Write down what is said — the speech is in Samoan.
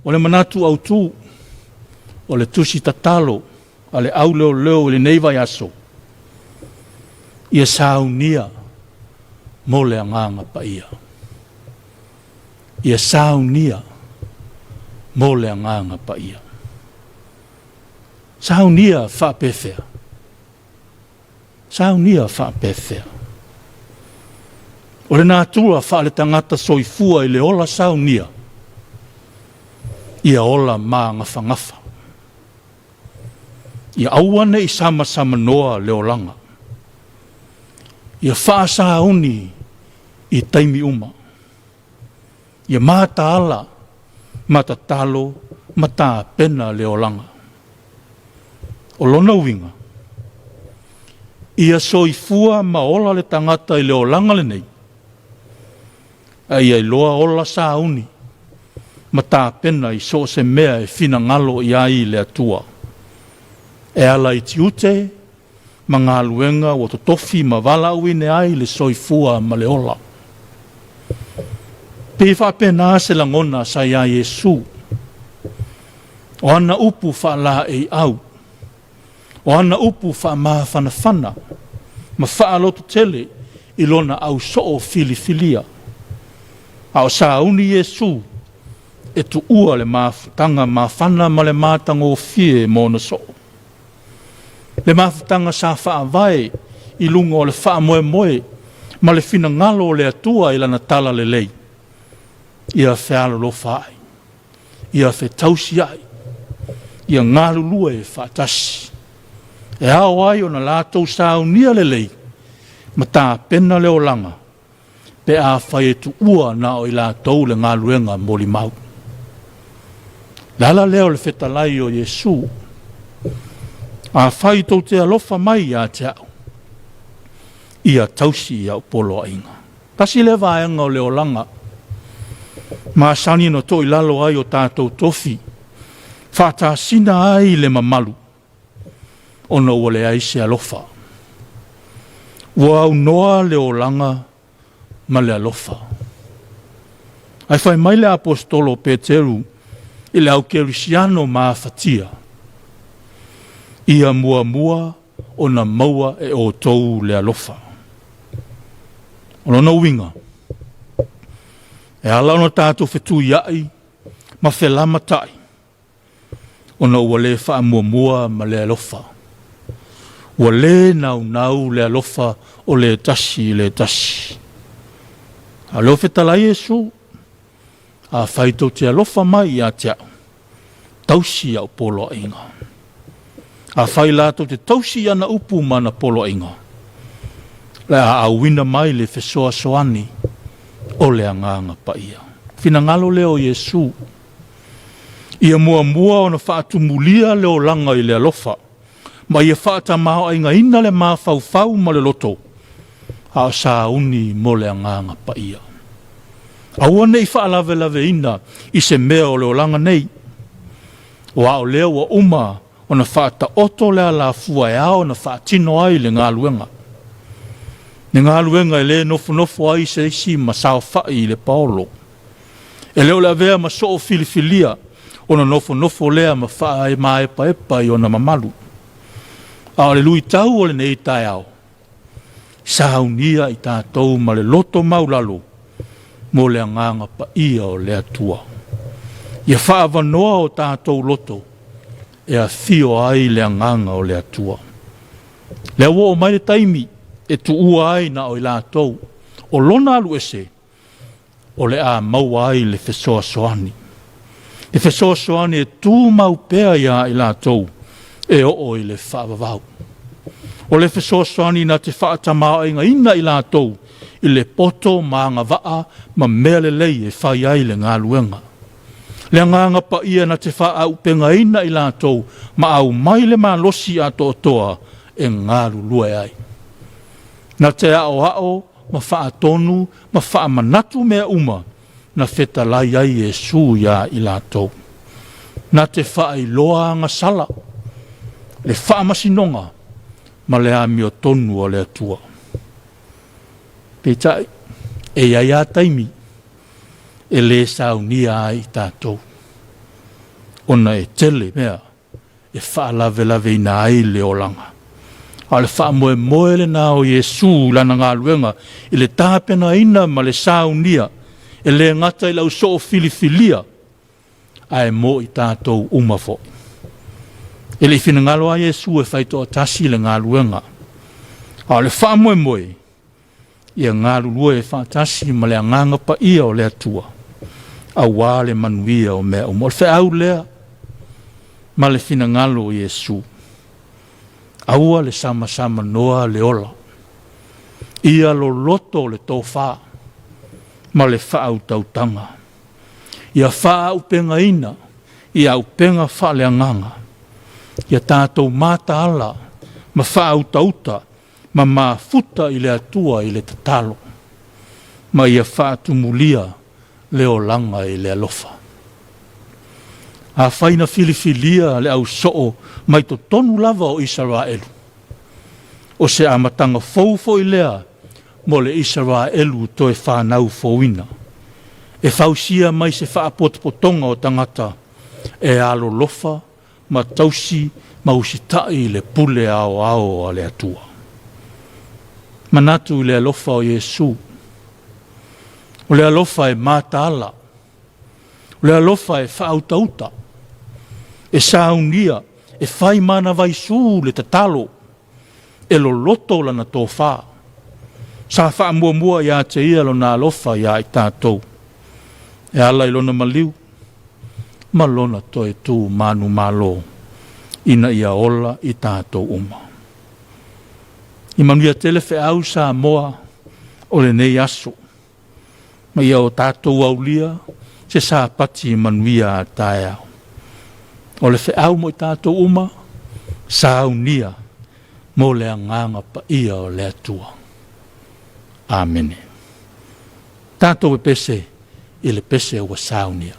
O le manatu autu o le tusi tatalo a le au leoleo i lenei vaiaso, ia saunia mo le Agaga Paia. Ia saunia mo le Agaga Paia. Saunia faapefea? Saunia faapefea? O le natura faale-tagata soifua i le ola saunia, ia ola magafagafa. Ia aua ne i samasamanoa le olaga. Ia faasauni i taimi uma. Ia mataala ma tatalo ma tapena le olaga. O lona uiga, ia soifua ma ola le tagata i le olaga lenei, a ia iloa ola sauni ma tapena i so o se mea e finagalo i ai le Atua, e ala i tiute ma galuega ua totofi ma valaauina ai le soifua ma le ola. Pei e faapena se lagona sa iā Iesu. O ana upu faalaeiau, o ana upu faamafanafana ma faalototele i lona ausoo filifilia. A o sauni Iesu e tuua le mafutaga mafana ma le matagofie mo ona soo. Le mafutaga sa faavae i luga o le faamoemoe ma le finagalo o le Atua i lana talalelei, ia fealolofa ai, ia fetausi ai, ia galulue faatasi. E ao ai ona latou saunia lelei ma tapena le olaga pe afai e tuua na o i latou le galuega molimau. Le ala lea o le fetalai o Iesu, afai tou te alofa mai ia te au, ia tausi i au poloaiga. Tasi lea vaega o le olaga, masani ona toilalo ai o tatou tofi, faatasina ai le mamalu, ona ua leai se alofa. Ua aunoa le olaga ma le alofa. Ae fai mai le aposetolo o Peteru i le au kerisiano mafatia, ia muamua ona maua e outou le alofa. O lona uiga, e ala ona tatou fetuiai ma felamatai, ona ua le faamuamua ma le alofa. Ua le naunau le alofa o le tasi i le tasi. A o lea ua fetalai Iesu, afai tou te alofa mai ia te au, tausi au poloaiga. Afai la tou te tausi i ana upu ma ana poloaiga, le a auina mai le fesoasoani o le Agaga Paia. Finagalo lea o Iesu, ia muamua ona faatumulia le olaga i le alofa, ma ia faatamaoaigaina le mafaufau ma le loto, a o sauni mo le Agaga Paia. Aua ne i faalavelaveina i se mea o le olaga nei, aua o lea ua uma ona faataoto le alafua e ao ona faatino ai le galuega. Le galuega e le nofonofo ai se isi ma saofai i le paolo. E le o le avea ma soo filifilia ona nofonofo lea ma faaemaepaepa i ona mamalu. A o le luitau o lenei taeao, saunia i tatou ma le loto maulalo mo le Agaga Paia o le Atua. Ia faaavanoa o tatou loto e afio ai le Agaga o le Atua. Lea ua oo mai le taimi e tuua ai na o i latou o lona alu ese, o le a maua ai le fesoasoani. Le fesoasoani e tumau pea ia i latou e oo i le faavavau. O le fesoasoani na te faatamaoaigaina i latou i le poto ma agavaa ma mea lelei e fai ai le galuega. Le Agaga Paia na te faaaupegaina i latou ma aumai le malosi atoatoa e galulue ai. Na te aoao ma faatonu ma faamanatu mea uma na fetalai ai Iesu iā i latou. Na te faailoa agasala, le faamasinoga ma le amiotonu a le Atua. Peitai, e i ai lava taimi e le saunia ai i tatou. Ona e tele mea e faalavelaveina ai le olaga. A o le faamoemoe lena o Iesu i lana galuega i le tapenaina ma le saunia, e le gata i le ausoo filifilia, ae mo i tatou uma foi. E le i finagalo lava Iesu e fai toatasi le galuega, a o le faamoemoe, ia galulue faatasi ma le Agaga Paia o le Atua, aua le manuia o mea uma. O le feau lea ma le finagalo o Iesu, aua le samasamanoa le ola, ia loloto le tofa ma le faautautaga, ia faaaupegaina i auupega faaleagaga, ia tatou mataala ma faautauta ma mafuta i le Atua i le tatalo, ma ia faatumulia le olaga i le alofa. Afai na filifilia le ausoo mai totonu lava o Isaraelu, o se amataga fou foi lea mo le Isaraelu toe fanau fouina, e fausia mai se faapotopotoga o tagata e alolofa ma tausi ma usitai i le pule aoao a le Atua. Manatu i le alofa o Iesu, o le alofa e mataala, o le alofa e faautauta, e saunia, e fai manavaisu le tatalo, e loloto lana tofa. Sa faamuamua ia te ia lona alofa ia i tatou, e ala i lona maliu ma lona toe tu manumalo ina ia ola i tatou uma. I manuia tele feau Samoa o lenei aso, ma ia o tatou aulia se Sapati manuia a taeao. O le feau mo i tatou uma, saunia mo le Agaga Paia o le Atua. Amene. Tatou pepese i le pese ua saunia.